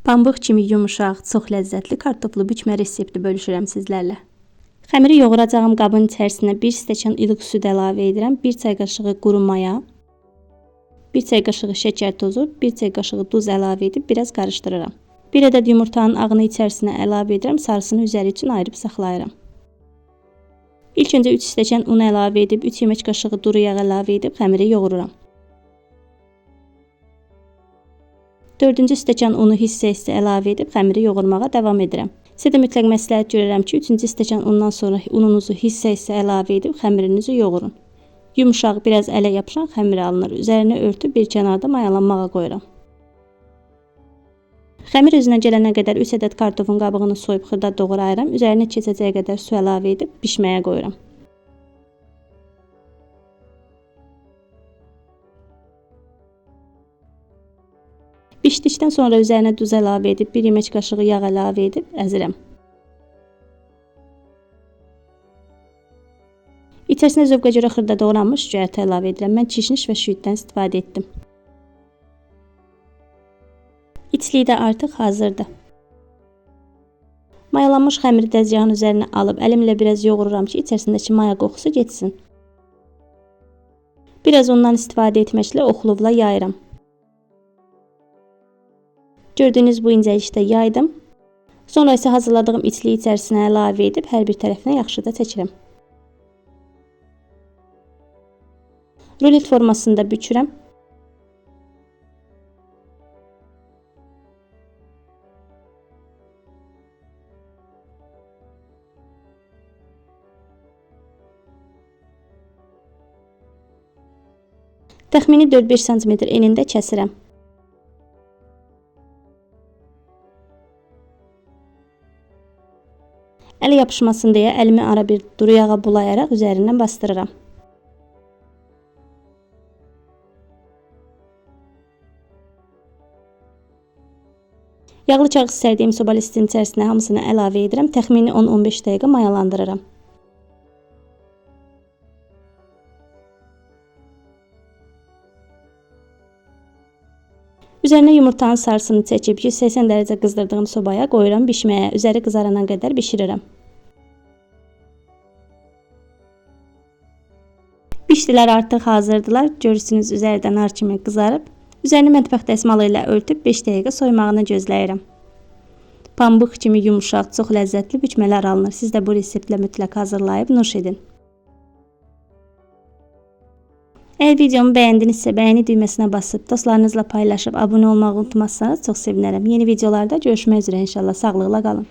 Pambıq kimi yumuşaq, çox ləzzətli kartoflu bükmə resepti bölüşürəm sizlərlə. Xəmiri yoğuracağım qabın içərisinə 1 stəkan ilıq süd əlavə edirəm, 1 çay qaşığı quru maya, 1 çay qaşığı şəkər tozu, 1 çay qaşığı duz əlavə edib biraz qarışdırıram. 1 ədəd yumurtanın ağını içərisinə əlavə edirəm, sarısını üzəri üçün ayırıb saxlayıram. İlk öncə 3 stəkan un əlavə edib, 3 yemək qaşığı duru yağ əlavə edib xəmiri yoğururam. 4-cü stəkan unu hissə-hissə əlavə edib xəmiri yoğurmağa davam edirəm. Sizə də mütləq məsləhət görürəm ki, 3-cü stəkan undan sonra ununuzu hissə-hissə əlavə edib xəmirinizi yoğurun. Yumuşaq, biraz ələ yapışan xəmir alınır. Üzərini örtüb bir kənarda mayalanmağa qoyuram. Xəmir özünə gələnə qədər 3 ədəd kartofun qabığını soyub xırda doğrayıram. Üzərinə keçəcəyi qədər su əlavə edib bişməyə qoyuram. Bişdikdən sonra üzərinə duz əlavə edib 1 yemək qaşığı yağ əlavə edib əzirəm. İçərisinə zövqə görə xırda doğranmış cücərtə əlavə edirəm. Mən kişniş və şüyüddən istifadə etdim. İçliyi də artıq hazırdır. Mayalanmış xəmiri dəzgahın üzərinə alıb əlimlə biraz yoğururam ki, içərisindəki maya qoxusu getsin. Biraz ondan istifadə etməklə oxlovla yayıram. Gördüyünüz bu incəlikdə yaydım. Sonra isə hazırladığım içliyi içərisinə əlavə edib hər bir tərəfinə yaxşıca çəkirəm. Rulet formasında bükürəm. Təxmini 4-5 sm enində kəsirəm. Ələ yapışmasın deyə əlimi ara bir duru yağa bulayaraq üzərindən bastırıram. Yağlı kağız sərdiyim soba listinin içərisinə hamısını əlavə edirəm. Təxmini 10-15 dəqiqə mayalandırıram. Üzərinə yumurtanın sarısını çəkib 180 dərəcə qızdırdığım sobaya qoyuram bişməyə. Üzəri qızarana qədər bişirirəm. Bişdilər artıq hazırdılar. Görürsünüz, üzəri də nar kimi qızarıb. Üzərini mətbəx dəsmalı ilə örtüb 5 dəqiqə soymağını gözləyirəm. Pambıq kimi yumuşaq, çox ləzzətli bükmələr alınır. Siz də bu reseptlə mütləq hazırlayıb nuş edin. Əgər videomu bəyəndinizsə, bəyəni düyməsinə basıb, dostlarınızla paylaşıb, abunə olmağı unutmazsanız çox sevinərəm. Yeni videolarda görüşmək üzrə inşallah. Sağlıqla qalın.